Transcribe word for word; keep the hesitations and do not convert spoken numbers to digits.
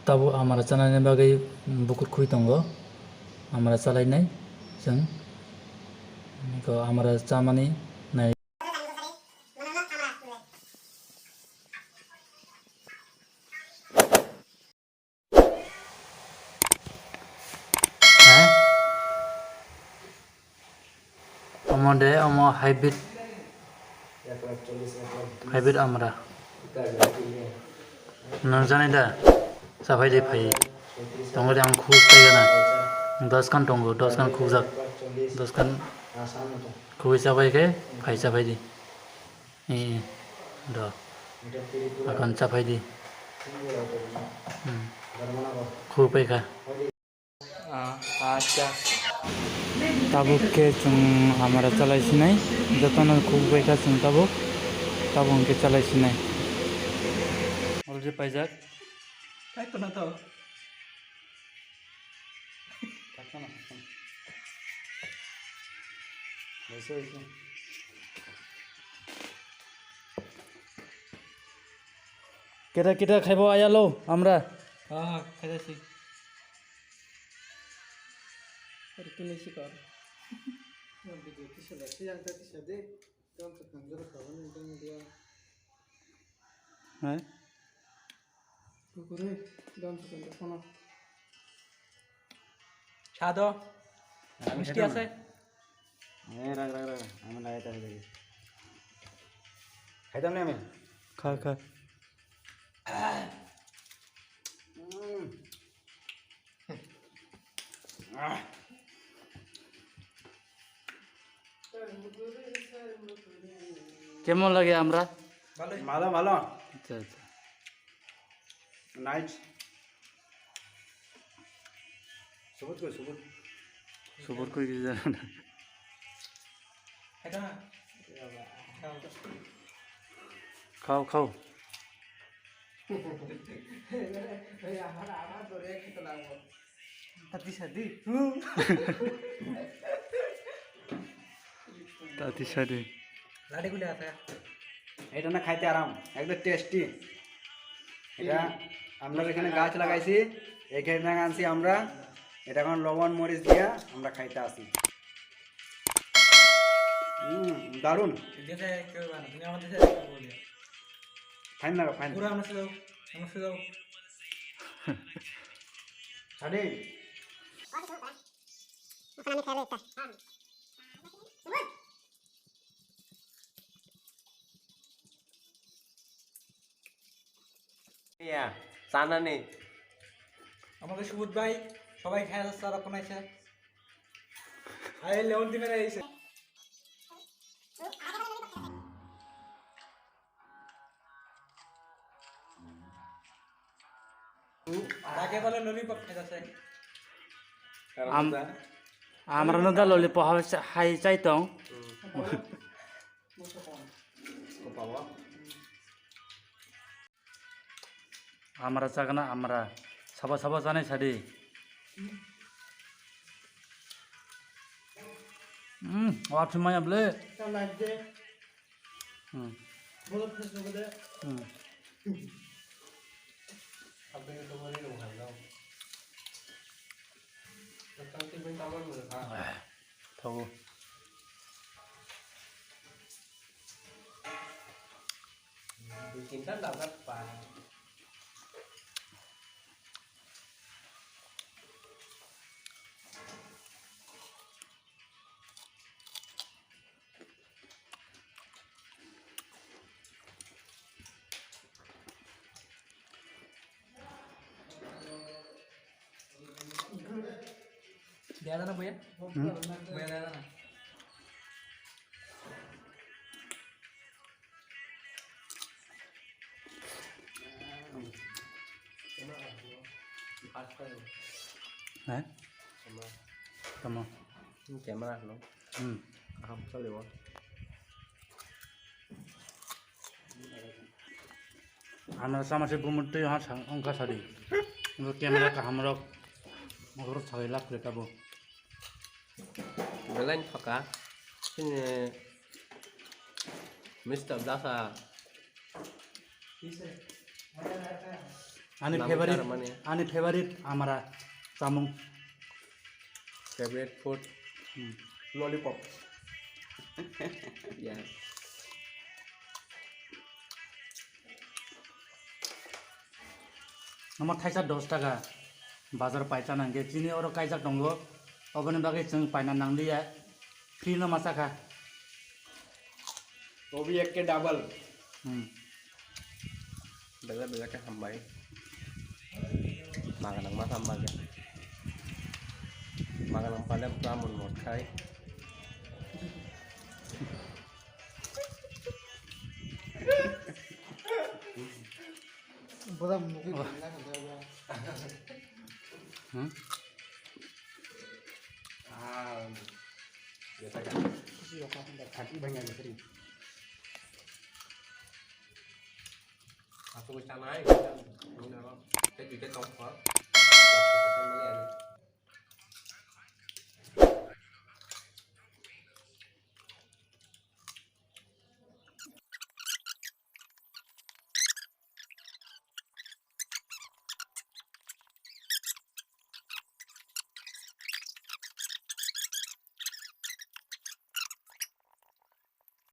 Tabuk amra chanani bagwi bukur khwi tongo. Amra chalainai chwng. Eko amra chamani nai. Ha? Omo de, omo hybrid, hybrid amra. Nang jani da? Chapai de phai. Tongo de ang khuk pai gana. Dos khan tongo, dos khan khukjak. Dos khan khugwi chapai khe phai chapai di. Eh, do. Akan chapai di. Hmm. Khuk pai kha. Ah, acha. Tabuk khe chwng amra chalai sinai, jotono khuk bai kha chwng tabuk, tabuk hwnkhe chalai sinai. Already paijak. Kai kono to. Takana, takana. Bisa, bisa. Kita, kita khaibo ayalo, amra. Ha, ha, khaida si. Rikini si kor. Video kisa da, si yang tadi sade. Hai. Kukuri, dam seconde kono. Sado. Misti ase? Eh, rag, rag, rag. Ami lagai tabi lagi. Khaidam ne ami? Kha, kha. Hmm. কেমন লাগে আমরা? ভালো, ভালো। আচ্ছা, আচ্ছা। নাইস। সবুজ কই, সবুজ। সবুজ কই কিছু জানো না। খাও, খাও। Tati sadi. Tati sadi. Ladi guli ata. এটা না খাইতে আরাম, একদম টেস্টি। এটা আমরা এখানে গাছ লাগাইছি, এখানে আনছি আমরা। এটা এখন লবণ মরিচ দিয়া আমরা খাইতে আসি। হুম, দারুণ। দেশে কেউ বানায়, তুমি আমার দেশে কেউ বলে। ফাইন লাগা, ফাইন। পুরো আমার সাথে যাও, আমার সাথে যাও। আরে। ইয়া, চানা নেই। আমাদের সুবোধ ভাই, সবাই খেয়াল আছে, আর কোন আছে? আরে, লেমন দিবেন এই সে। Lage bole lollipop khaida se. Am-, amra no da lollipop hai cha-, hai chai tong. Hmm. Kopalo. Amra chagana amra. Sabo sabo chanai sadi. Hmm, watch maya ble. Hmm. Hmm. Thogo. Dea dana boya? Hmm? Boya dea dana. Hah? Tamo. Camera no. Hmm. Kaham cholibo. Ano sama se bumut twi ha sang ongkha sadi. Ngo camera kaham rok. Ngo rok sawi lak kre tabo. Belai thoka. Sini Mister Dasa. Ani Namo favorite, tara mani. Ani favorite amara chamung. Favorite food. Hmm. Lollipop. Yes. Omo thaisa dos taka bazar paisa nangkhe chini oro kaijak tongo, oboni bagwi chwng paina nangliya, free no ma chakha. Obi ekke double. Hmm. Bela bela khe hambai. Maganang ma hambai. Maganang pale pura mon mot khai. Boda mugi. Hmm? Ah, ya tak. Khati bhai na. Aku chanai. Ini apa? Kita juga tongkol.